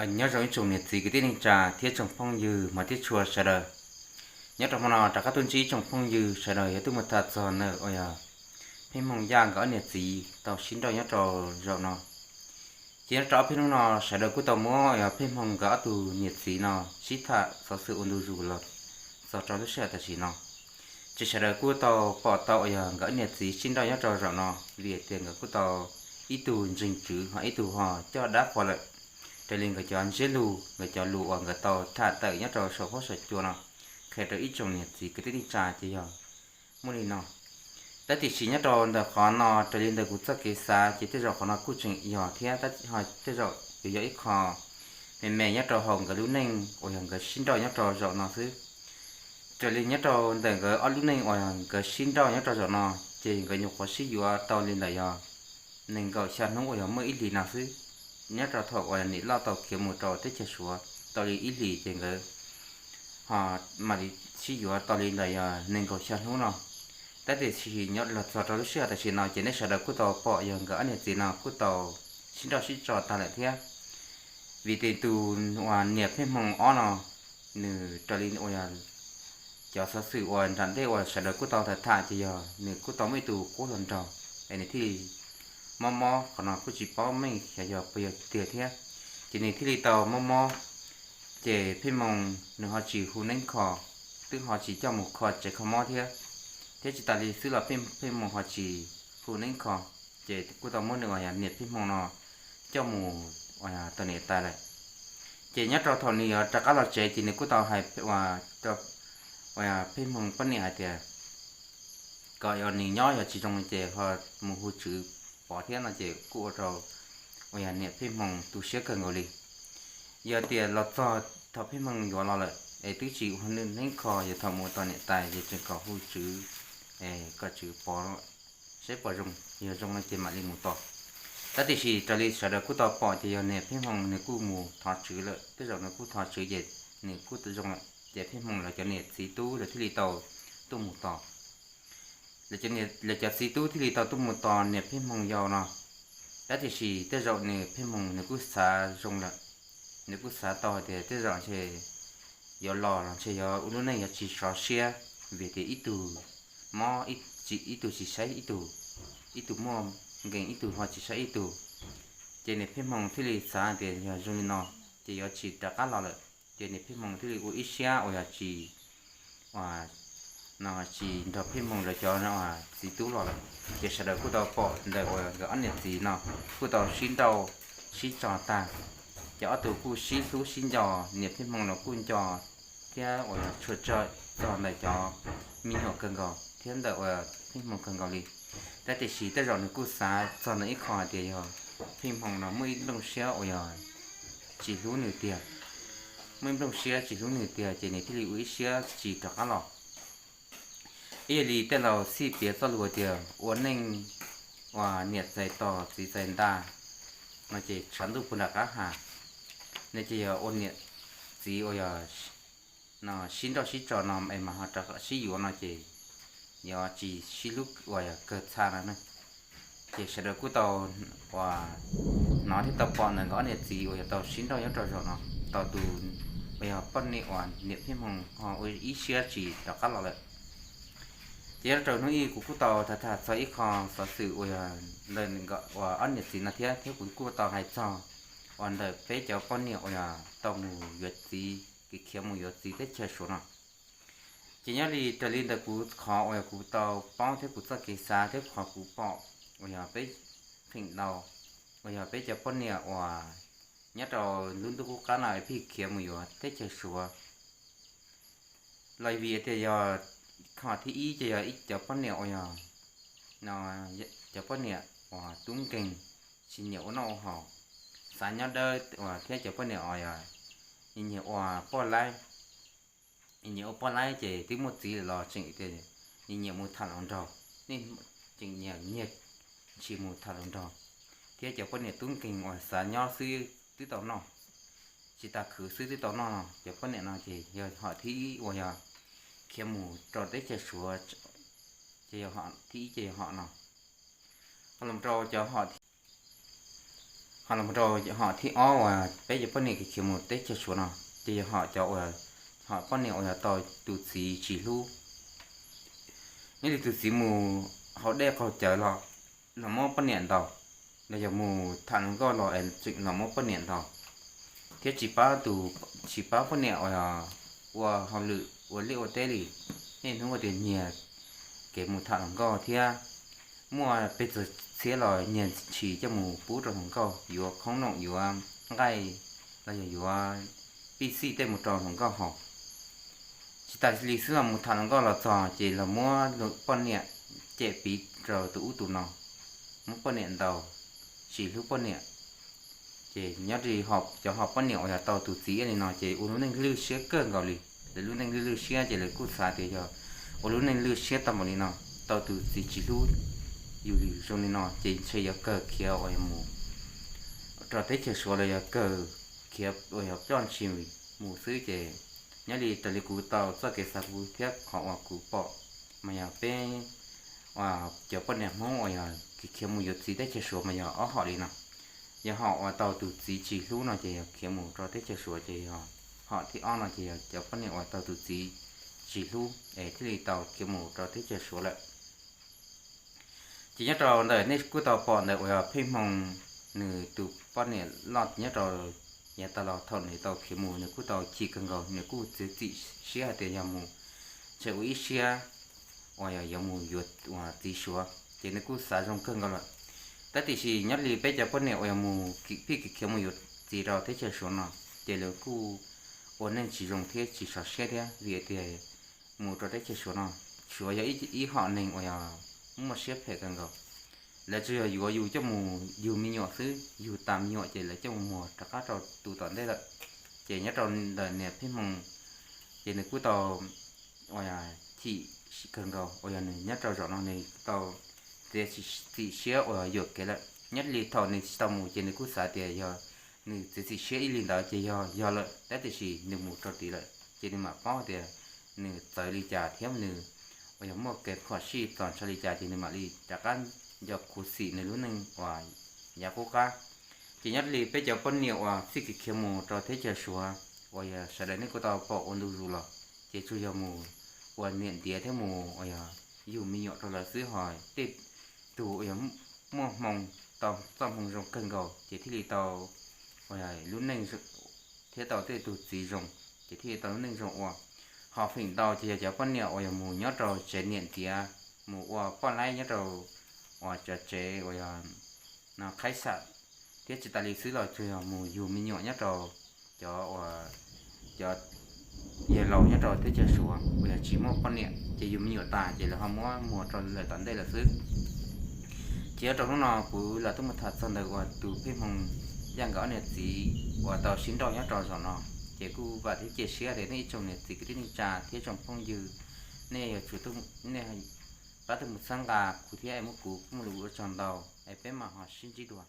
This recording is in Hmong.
Nyob zoo ib tsoom niam txiv kwv tij neej tsa thiab tsoom phooj ywg hmov thiab tshua sawv daws. Nyob rau hmo no rov qab tuaj ntsib ib tsoom phooj ywg sawv daws yog tuaj mus tham txog ntawm uas yog Pheej Hmoo Yaj nkawd ob niam txiv tau sib nrauj nyob rau zaum no. Ces nyob rau ob peb hnub no sawv daws kuj tau muab uas yog Pheej Hmoo nkawd ob tug niam txiv no sib tham xov xwm ua ntu zus los txog rau lub sij hawm tam sim no. Ces sawv daws kuj tau pom tau uas yog nkawd ob niam txiv sib nrauj nyob rau zaum no, vim tias nkawd kuj tau ib tug ntseeg tswv ho ib tug ho coj dab qhuas lawm. Raws li nkawd cov ntsiab lus, nkawd cov lus uas nkawd tau tham tawm nyob rau saum huab saum cua no, qhia rau ib tsoom niam txiv kwv tij neej tsa ces yog muaj li no. Tab tiam sis nyob rau ntawm qhov no raws li ntawm kuv txoj kev xav ces tej zaum qhov no kuj tseem yog thiab, tab ho tej zaum yuav yog ib qho me me nyob rau hauv nkawd lub neej uas yog nkawd sib nrauj nyob rau zaum no xwb. Raws li nyob rau ntawm nkawd ob lub neej uas nkawd sib nrauj nyob rau zaum no, ces nkawd nyuam qhuav sib yuav tau li ntawm yog nees nkaum xya hnub uas yog muaj ib hlis no xwb. Nyob rau thaum uas niam loj tau khiav mus rau teb chaws Suav tau li ib hlis ces nkawd ho mam li sib yuav tau li ntawm yog nees nkaum xya hnub no. Tab tiam sis los txog rau lub sij hawm tam sim no ces nej sawv daws kuj tau pom yog nkawd ob niam txiv no kuj tau sib nrauj sib tso tag lawm thiab. Vim tias tus uas niam Pheej Hmoo ob no, nws raws li uas yog cov xov xwm uas nram ntej uas sawv daws kuj tau tham tham ces yog nws kuj tau muaj ib tug quab hluas nraug, es nws thiaj li mob mob, qhov no kuj tsis paub meej xyov yog puas yog tiag thiab. Ces nws thiaj li tau mob mob, ces Pheej Hmoo nws ho tsis hu neeb kho, twb ho tsis coj mus kho tsev kho mob thiab. Thiab tsis tas li xwb los Pheej Hmoo ho tsis hu neeb kho, ces kuj tau muab nws uas yog niam Pheej Hmoo no coj mus uas yog tom niam tais lawm. Ces nyob rau thaum nws yuav rov qab los tsev ces nws kuj tau hais uas rau uas yog Pheej Hmoo poj niam hais tias kom yog nws nyob yog tsis zoo ces ho mus hu tswv pov thiab no ces kuj ua rau uas yog niam Pheej Hmoo tu siab kawg nkaus li. Yog tias los txog thaum Pheej Hmoo yuav los lawm es twb tsis ua neeb kho, yog thaum mus tom niam tais ces tseem kom hu tswv, kom tswv pov saib puas zoo, yog zoo no ces mam li mus tos. Tab tiam sis raws li sawv daws kuj tau pom ces yog niam Pheej Hmoo nws kuj mus thov tswv lawm, tej zaum nws kuj thov tswv ces nws kuj zoo lawm, ces Pheej Hmoo lawv cov niam txiv tub lawv thiaj li tau tuaj mus tos. Lawv cov txiv tub thiaj li tau tuaj mus tos niam Pheej Hmoo yau no. Tab tiam sis tej zaum nws Pheej Hmoo nws kuj xav zoo lawm, nws kuj xav tau hais tias tej zaum ntshe yuav los los ntshe yog ua lub neej yuav tsis sov siab, vim tias ib tug mob, ib tug tsis saib ib tug, ib tug muaj nkees ib tug ho tsis saib ib tug. Ces niam Pheej Hmoo thiaj li xav tias yog zoo li no ces yuav tsis rov qab los lawm. Ces niam Pheej Hmoo thiaj li ua ib siab uas yog tsis, no tsis nrog Pheej Hmoo lawv cov txiv tub los lawm. Ces sawv daws kuj tau pom ntawm uas nkawd ob niam txiv no kuj tau sib nrauj sib tso tag. Ces ob tug kuj sib hlub sib nco, niam Pheej Hmoo los kuj nco thiab uas yog tshua txog ntawm cov me nyuam kawg nkaus thiab ntawm uas Pheej Hmoo kawg nkaus li. Tab tiam sis tej zaum nws kuj xav txog ntawm ib qho hais tias yog Pheej Hmoo no muaj ib nplooj siab uas yog tsis hlub nws tiag, muaj ib nplooj siab tsis hlub nws tiag ces nws thiaj li ua ib siab tsis rov qab los. Ib yam li tej laus txij piav txoj lus tias ua neej uas niam txais tos txiv txais ntaj no ces tshav ntuj puag nram qab ha, no ces yog ua niam txiv uas yog no sib nrauj sib tso no es mas ho rov sib yuav no ces yog tsis sib hlub uas yog kawg txha no na. Ces sawv daws kuj tau uas hnov thiab tau pom ntawm nkawd ob niam txiv uas yog tau sib nrauj nyob rau zaum no, tau tus uas yog poj niam uas niam Pheej Hmoo ho ua ib siab tsis rov qab los lawm. Ces nyob rau hnub ib kuv kuj tau tham tham txog ib qho xov xwm uas yog ntawm uas ob niam txiv no thiab, thiab kuv kuj tau hais txog uas ntawm peb cov poj niam uas yog tau mus yuav txiv, kev khiav mus yuav txiv teb chaws Suav no. Ces nyob li raws li ntawm kuv qhov uas yog kuv tau paub thiab kuv txoj kev xav thiab qhov kuv pom uas yog peb feem ntau uas yog peb cov poj niam uas nyob rau lub ntuj qub qab no es pheej khiav mus yuav teb chaws Suav. Los vim tias yog qhov thib ib ces yog ib cov poj niam uas yog, no, cov poj niam uas tub nkeeg, tsis nyiam ua noj ua haus, xav nyob dawb uas thiab cov poj niam uas yog nyiam ua poj laib, nyiam ua poj laib ces twb muaj txiv lawm los tseem tias nyiam mus tham hluas nraug, nej tseem nyiam nyiag ntshis mus tham hluas nraug, thiab cov poj niam tub nkeeg uas xav nyob xwb twb tau noj, tsis tas khwv xwb twb tau noj no, cov poj niam no ces yog hom thib ib uas yog khiav mus rau teb chaws Suav, ces yog hom thib ib ces yog hom no. Ho los rau cov hom Ho los mus rau hom thib ob uas peb cov poj niam khiav mus teb chaws Suav no, ces yog hom cov uas, hom poj niam uas yog tau tus txiv tsis hlub. Nyob li tus txiv mus haus dej qaug cawv los, los muab poj niam ntaus, los yog mus tham hluas nkauj los es tseem los muab poj niam ntaus, thiab tsis pab tus, tsis pab poj niam uas yog ua hauj lwm ua liaj ua teb li, niaj hnub ua tias nyiag kev mus tham hluas nkauj thiab muaj pes txog txhiab los nyiag ntshis coj mus pub rau hluas nkauj, yuav khoob noom yuav nqaij los yog yuav pij xij tej mus rau hluas nkauj haus. Tsis tas li xwb los mus tham hluas nkauj los txog ces los muab poj niam cem piv rau tus ub tus no, muab poj niam ntaus, tsis hlub poj niam. Ces nyob li cov hom poj niam uas yog tau tus txiv li no ces ua lub neej lwj siab kawg nkaus li. Lawv lub neej lwj lwj siab ces lawv kuj xav tias yog ua lub neej lwj siab tau npaum li no, tau tus txiv tsis hlub yus li zoo li no ces ntshe yuav kawg khiav uas yog mus rau teb chaws Suav los yog kawg khiav uas yog ploj ntshis mus xwb. Ces nyob li raws li kuv tau txoj kev xav kuv thiab qhov uas kuv pom, mas yog peb cov poj niam Hmoob uas yog khiav mus yuav txiv teb chaws Suav mas yog ob hom li no. Yog hom uas tau tus txiv tsis hlub no ces yog khiav mus rau teb chaws Suav ces yog hom thib ob no ces yog cov poj niam uas tau tus txiv tsis hlub es thiaj li tau khiav mus rau teb chaws Suav lawm. Ces nyob rau ntawm nej kuj tau pom ntawm uas yog Pheej Hmoo, nws tus poj niam loj nyob rau yav tas los thaum nws tau khiav mus nws kuj tau chim kawg nkaus, nws kuj txiav txim siab hais tias yog mus ntshe ua ib siab uas yog yuav mus yuav uas txiv Suav ces nws kuj xav zoo kawg nkaus lawm. Tab tiam sis nyob li peb cov poj niam uas yog mus phij kev khiav mus yuav txiv rau teb chaws Suav no ces lawv kuj ua neej tsis zoo thiab tsis sov siab thiab vim tias mus rau teb chaws Suav no, Suav yog ib hom neeg uas yog muaj siab phem kawg nkaus. Lawv tsuas yog yuav yus coj mus yug me nyuam xwb, yug tas me nyuam ces lawv coj mus muag rov qab rau tus tom ntej lawm. Ces nyob rau ntawm niam Pheej Hmoo ces nws kuj tau uas chim kawg nkaus uas yog nws nyob rau zaum no nws tau txiav txim siab uas yuam kev lawm. Nyob li thaum nws tsis tau mus ces nws kuj xav tias yog nws txiav txim siab ib li ntawd ces yog yog lawm, tab tiam sis nws mus rau tid lawm ces nws mam paub tias nws txawv li cas thiab nws uas yog muaj kev phom sij txog ntshaw li cas ces nws mam li rov qab nco khuv xim nws lub neej uas yav qub qab. Ces nyob li peb cov poj niam uas txij kev khiav mus rau teb chaws Suav uas yog sawv daws nej kuj tau pom ua ntu zus los, ces tsuas yog mus ua niam ntiav thiab mus uas yog yug me nyuam rau lawv xwb, ho tej tug uas yog muaj hmoo, tau txoj hmoo zoo kawg nkaus ces thiaj li tau uas yog lub neej thiab tau tej tug txiv zoo ces thiaj li tau lub neej zoo ua. Ho feem ntau ces yog cov poj niam uas yog mus nyob rau tsev niam ntiav, mus ua poj laib nyob rau uas cov tsev uas yog no qhaib xam, thiab tsis tas li xwb los tsuas yog mus yug me nyuam nyob rau cov uas cov yawg laus nyob rau teb chaws Suav uas yog tsis muaj poj niam ces yug me nyuam tas ces lawv ho muab muag rau lawm tom ntej lawm xwb. Ces nyob rau hnub no kuv los tuaj mus tham txog ntawm uas tus Pheej Hmoo yaj nkawd ob niam txiv uas tau sib nrauj nyob rau zaum no, ces kuj vam thiab cia siab tias nej ib tsoom niam txiv kwv tij neej tsa thiab tsoom phooj ywg, nej yuav tsum nej pab tuaj mus txhawb nqa kuv thiab es muab kuv muaj lus ua tsaug ntau, es peb mam ho sib ntsib dua.